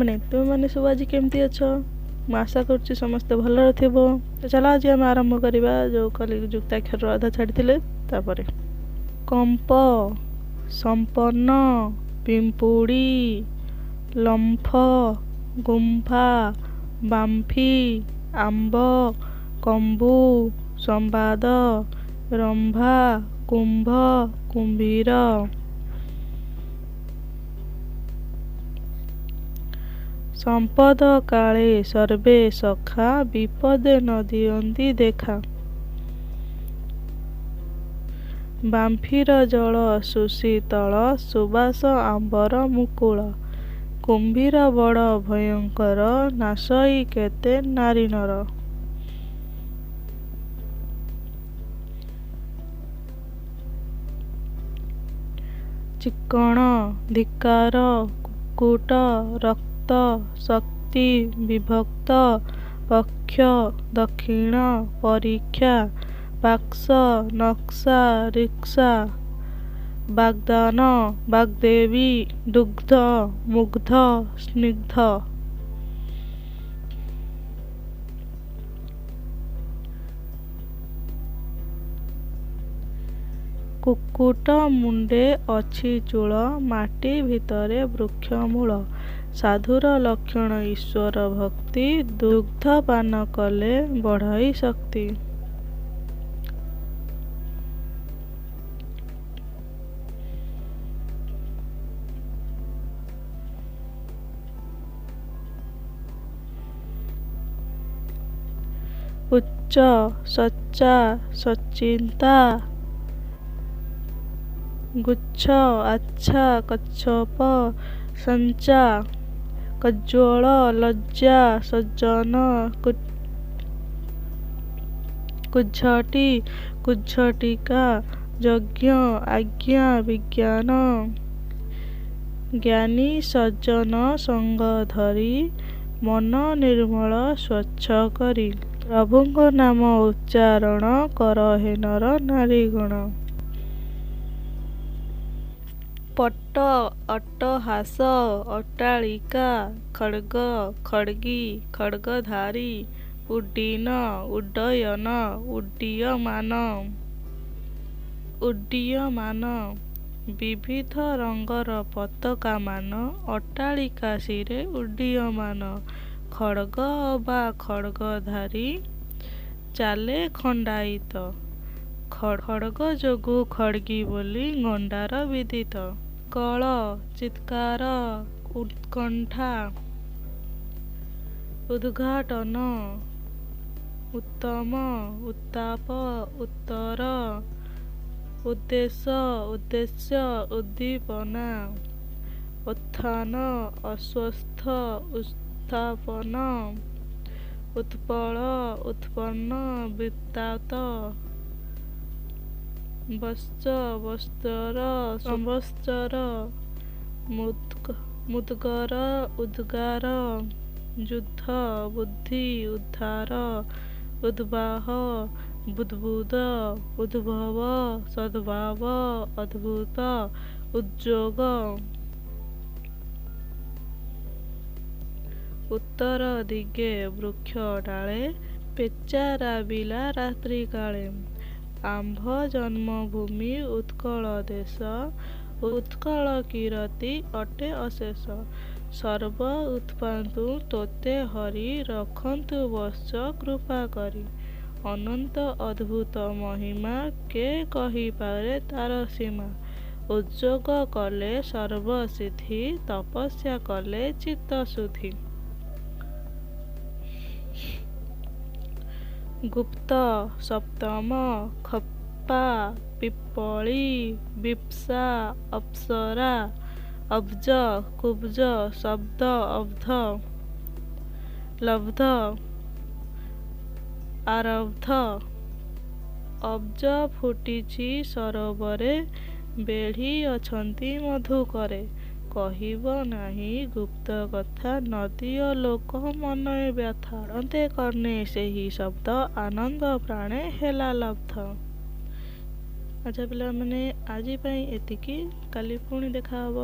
ପିଲାମାନେ, ତୁମେମାନେ ସବୁ ଆଜି କେମିତି ଅଛ? ମୁଁ ଆଶା କରୁଛି ସମସ୍ତେ ଭଲରେ ଥିବ। ତ ଚାଲ, ଆଜି ଆମେ ଆରମ୍ଭ କରିବା ଯେଉଁ କାଲି ଯୁକ୍ତାକ୍ଷରର ଅଧା ଛାଡ଼ିଥିଲେ। ତାପରେ କମ୍ପ, ସମ୍ପନ୍ନ, ପିମ୍ପୁଡ଼ି, ଲମ୍ଫ, ଗୁମ୍ଫା, ବାମ୍ଫି, ଆମ୍ବ, କମ୍ବୁ, ସମ୍ବାଦ, ରମ୍ଭା, କୁମ୍ଭ, କୁମ୍ଭୀର। ସମ୍ପଦ କାଳେ ସର୍ବେ ସଖା, ବିପଦେ ନ ଦିଅନ୍ତି ଦେଖା। ବାମ୍ଫିର ଜଳ ସୁଶୀତଳ, ସୁବାସ ଆମ୍ବର ମୁକୁଳ। କୁମ୍ଭୀର ବଡ଼ ଭୟଙ୍କର, ନାଶଇ କେତେ ନାରୀ ନର। ଚିକ୍କଣ, ଧିକ୍କାର, କୁକ୍କୁଟ, ରକ୍ତ, ଶକ୍ତି, ବିଭକ୍ତ, ପକ୍ଷ, ଦକ୍ଷିଣ, ପରୀକ୍ଷା, ବାକ୍ସ, ନକ୍ସା, ରିକ୍ସା, ବାଗ୍ଦାନ, ବାଗ୍ଦେବୀ, ଦୁଗ୍ଧ, ମୁଗ୍ଧ, ସ୍ନିଗ୍ଧ। କୁକ୍କୁଟ ମୁଣ୍ଡେ ଅଛି ଚୂଳ, ମାଟି ଭିତରେ ବୃକ୍ଷମୂଳ। ସାଧୁର ଲକ୍ଷଣ ଈଶ୍ୱର ଭକ୍ତି, ଦୁଗ୍ଧ ପାନ କଲେ ବଢ଼ଇ ଶକ୍ତି। ଉଚ୍ଚ, ସଚ୍ଚା, ସଚିନ୍ତା, ଗୁଚ୍ଛ, ଆଚ୍ଛା, କଚ୍ଛପ, ସଞ୍ଚା, କଜ୍ଜୋଳ, ଲଜ୍ଜା, ସଜ୍ଜନ, କୁଜ୍ଝଟି, କୁଜ୍ଝଟିକା, ଯଜ୍ଞ, ଆଜ୍ଞା, ବିଜ୍ଞାନ। ଜ୍ଞାନୀ ସଜ୍ଜନ ସଙ୍ଗ ଧରି, ମନ ନିର୍ମଳ ସ୍ୱଚ୍ଛ କରି। ପ୍ରଭୁଙ୍କ ନାମ ଉଚ୍ଚାରଣ କର ହେ ନର ନାରୀଗଣ। ପଟ୍ଟ, ଅଟ୍ଟହାସ, ଅଟ୍ଟାଳିକା, ଖଡ଼୍ଗ, ଖଡ଼୍ଗୀ, ଖଡ଼୍ଗଧାରୀ, ଉଡ୍ଡୀନ, ଉଡ୍ଡୟନ, ଉଡ୍ଡୀୟମାନ। ଉଡ୍ଡୀୟମାନ। ବିବିଧ ରଙ୍ଗର ପତାକାମାନ ଅଟ୍ଟାଳିକା ଶିରେ ଉଡ୍ଡୀୟମାନ। ଖଡ଼୍ଗ ଅବା ଖଡ଼୍ଗଧାରୀ ଚାଲେ ଖଣ୍ଡାଇତ। ଖଡ଼୍ଗ ଯୋଗୁଁ ଖଡ଼୍ଗୀ ବୋଲି ଗଣ୍ଡାର ବିଦିତ। ଉତ୍କଳ, ଚିତ୍କାର, ଉତ୍କଣ୍ଠା, ଉଦ୍ଘାଟନ, ଉତ୍ତମ, ଉତ୍ତାପ, ଉତ୍ତର, ଉଦ୍ଦେଶ, ଉଦ୍ଦେଶ୍ୟ, ଉଦ୍ଦୀପନା। ଉତ୍ଥାନ, ଅସ୍ୱସ୍ଥ, ଉତ୍ଥାପନ, ଉତ୍ପଳ, ଉତ୍ପନ୍ନ, ବୃତ୍ତାନ୍ତ। ବତ୍ସ, ବତ୍ସର, ସଂବତ୍ସର, ମୁଦ୍ଗର, ଉଦ୍ଗାର, ଯୁଦ୍ଧ, ବୁଦ୍ଧି, ଉଦ୍ଧାର, ଉଦ୍ବାହ, ବୁଦ୍ବୁଦ, ଉଦ୍ଭବ, ସଦ୍ଭାବ, ଅଦ୍ଭୁତ, ଉଦ୍ଯୋଗ। ଉତ୍ତର ଦିଗେ ବୃକ୍ଷ ଡାଳେ, ପେଚା ରାବିଲା ରାତ୍ରିକାଳେ। ଆମ୍ଭ ଜନ୍ମଭୂମି ଉତ୍କଳ ଦେଶ, ଉତ୍କଳ କୀରତି ଅଟେ ଅଶେଷ। ସର୍ବ ଉତ୍ପାତୁଁ ତୋତେ ହରି ରଖନ୍ତୁ ବତ୍ସ କୃପା କରି। ଅନନ୍ତ ଅଦ୍ଭୁତ ମହିମା କେ କହିପାରେ ତାର ସୀମା। ଉଦ୍ଯୋଗ କଲେ ସର୍ବସିଦ୍ଧି, ତପସ୍ୟା କଲେ ଚିତ୍ତଶୁଦ୍ଧି। ଗୁପ୍ତ, ସପ୍ତମ, ଖପ୍ପା, ପିପ୍ପଳି, ବୀପ୍ସା, ଅପ୍ସରା, ଅବ୍ଜ, କୁବ୍ଜ, ଶବ୍ଦ, ଅବ୍ଧ, ଲବ୍ଧ, ଆରବ୍ଧ। ଅବ୍ଜ ଫୁଟିଛି ସରୋବରେ, ବେଢ଼ି ଅଛନ୍ତି ମଧୁକରେ। କହିବ ନାହିଁ ଗୁପ୍ତ କଥା, ନ ଦିଅ ଲୋକ ମନେ ବ୍ୟଥା। ପଡ଼ନ୍ତେ କର୍ଣ୍ଣେ ସେହି ଶବ୍ଦ, ଆନନ୍ଦ ପ୍ରାଣେ ହେଲା ଲବ୍ଧ। ଆଚ୍ଛା ପିଲାମାନେ, ଆଜି ପାଇଁ ଏତିକି। କାଲି ପୁଣି ଦେଖା ହେବ।